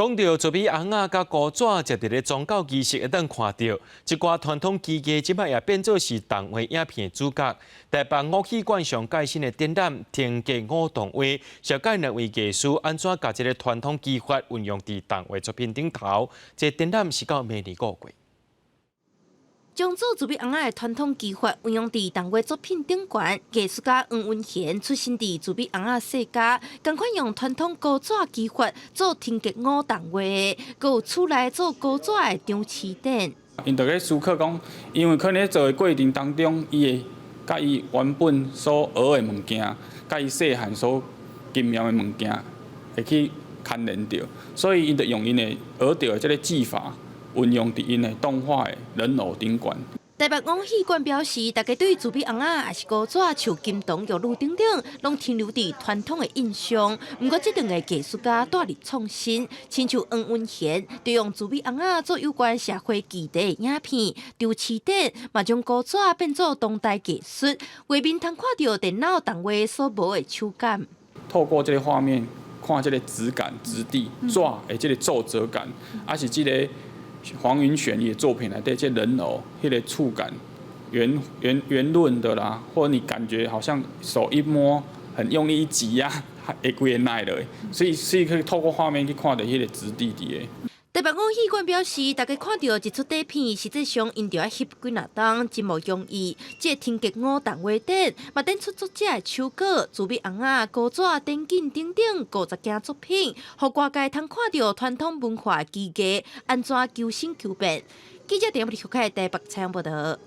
講著苧米尪仔佮糊紙，佇咧宗教儀式會當看著，這寡傳統技藝，這擺也變做是動畫影片的主角。台北五戲館上蓋新的展覽《停格舞動畫》，紹介兩位藝師按怎共這个傳統技法運用佇動畫作品頂頭。這個展覽是到明年5月。將做苧米尪仔的傳統技法運用佇動畫作品頂懸，藝術家黃文賢出身佇苧米尪仔世家，仝款用傳統糊紙技法做停格舞動畫，閣有厝內做糊紙的張市典。𪜶就咧思考講，因為可能咧做的過程當中，伊會佮伊原本所學的物件，佮伊細漢所經驗的物件，會去牽連著，所以𪜶就用𪜶的學著的這个技法，運用佇𪜶的動畫的人偶頂懸。台北五戲館表示，大家對苧米尪仔抑是糊紙像金童玉女等等，攏停留佇傳統的印象。毋過，這兩个藝術家大力創新，親像黃文賢，就用苧米尪仔做有關社會議題的影片，張市典嘛將糊紙變做當代藝術，畫面通看著電腦動畫所無的手感。透過這个畫面，看這个質感、質地、紙的這个皺褶感，抑是這个黃雲璇伊的作品內底，這人偶彼个觸感，圓圓圓潤的啦，或者你感覺好像手一摸，很用力一擠壓，會規个捏落，所以可以透過畫面去看著彼个質地佇咧。台北五戲館表示，大家看著這齣短片，實際上𪜶著愛翕幾若冬，真無容易。這个停格舞動畫展，嘛展出作者的手稿、苧米尪仔、糊紙、電景等等50件作品，予外界通看著傳統文化技藝按怎求新求變。記者陳立開台北採訪報導。